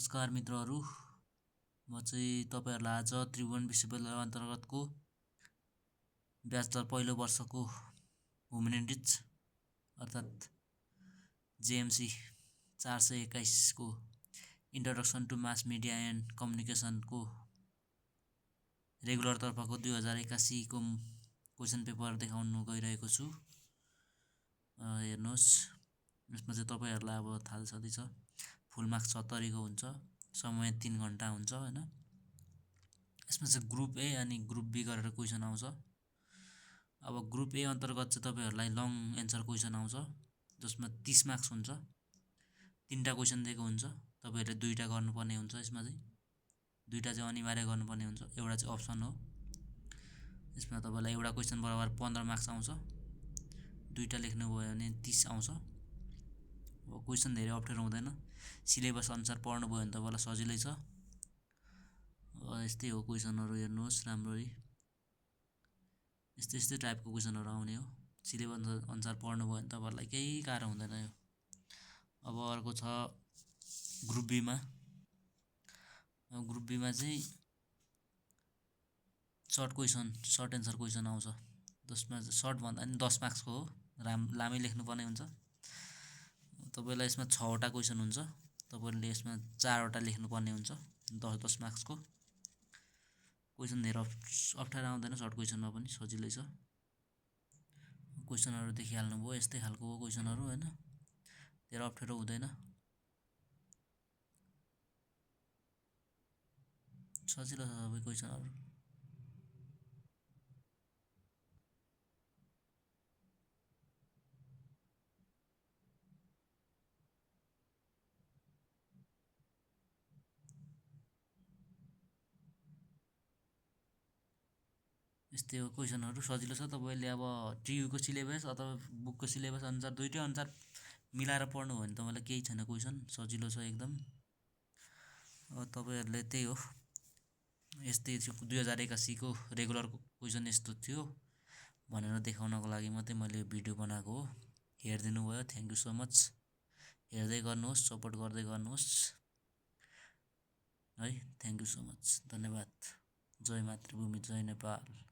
नमस्कार मित्रहरू, म चाहिँ तपाईहरुलाई आज त्रिभुवन विश्वविद्यालय अन्तर्गतको ब्याचलर पहिलो वर्षको ह्युम्यानिटिज अर्थात् जेएमसी 421 को introduction to mass media and कम्युनिकेसनको रेगुलर तर्फको 2081 को क्वेसन पेपर देखाउन गइरहेको छु। हेर्नुहोस्, यसमा चाहिँ तपाईहरुलाई अब थाहा छँदैछ फुल मार्क्स 70 को हुन्छ, समय 3 घण्टा हुन्छ हैन। यसमा चाहिँ ग्रुप ए अनि ग्रुप बी गरेर क्वेसन आउँछ। अब ग्रुप ए अन्तर्गत चाहिँ तपाईहरुलाई लङ एन्सर क्वेसन आउँछ जसमा 30 मार्क्स हुन्छ। 3टा क्वेसन दिएको हुन्छ, तपाईहरुले 2टा गर्नुपर्ने हुन्छ। यसमा चाहिँ 2टा चाहिँ अनिवार्य गर्नुपर्ने हुन्छ, एउटा चाहिँ अप्सन हो। यसमा तपाईलाई एउटा क्वेसन बराबर 15 मार्क्स आउँछ, 2टा लेख्नु भयो भने 30 आउँछ। अब क्वेसन धेरै अप्ठ्यारो हुँदैन, सिलेबस अनुसार पढ्नु भयो भने तपाईलाई सजिलै छ। यस्तै हो क्वेसनहरु, हेर्नुहोस् राम्ररी यस्तै टाइपको क्वेसनहरु आउने हो। सिलेबस अनुसार पढ्नु भयो भने तपाईलाई केही गाह्रो हुँदैन यो। अब अर्को छ ग्रुप बी मा। ग्रुप बी मा चाहिँ सर्ट एन्सर क्वेसन आउँछ, जसमा सर्ट भन्दा नि 10 मार्क्स को हो, लामै लेख्नुपर्ने हुन्छ। तपाईलाई यसमा 6वटा क्वेसन हुन्छ, तपाईले यसमा 4वटा लेख्नुपर्ने हुन्छ। 10 मार्क्स को क्वेसन धेरै अप्ठ्यारो आउँदैन, सर्ट क्वेसनमा पनि सजिलै छ। क्वेसनहरु देखिहाल्नु भयो, यस्तै खालको हो क्वेसनहरु हैन, धेरै अप्ठ्यारो हुँदैन, सजिलो छ सबै क्वेसनहरु। यस्तै हो क्वेसनहरु, सजिलो छ। तपाईले अब टियु को सिलेबस अथवा बुकको सिलेबस अनुसार दुईटै अनुसार मिलाएर पढ्नु हो भने तपाईलाई केही छैन, क्वेसन सजिलो छ एकदम। अब तपाईहरुले त्यही हो, यस्तै 2081 को रेगुलर क्वेसन यस्तो थियो भनेर देखाउनको लागि मात्रै मैले भिडियो बनाएको हो। हेरिदिनु भयो, थ्यांक यू सो मच। हेर्दै गर्नुहोस्, सपोर्ट गर्दै गर्नुहोस् है। थ्यांक यू सो मच, धन्यवाद। जय मातृभूमि, जय नेपाल।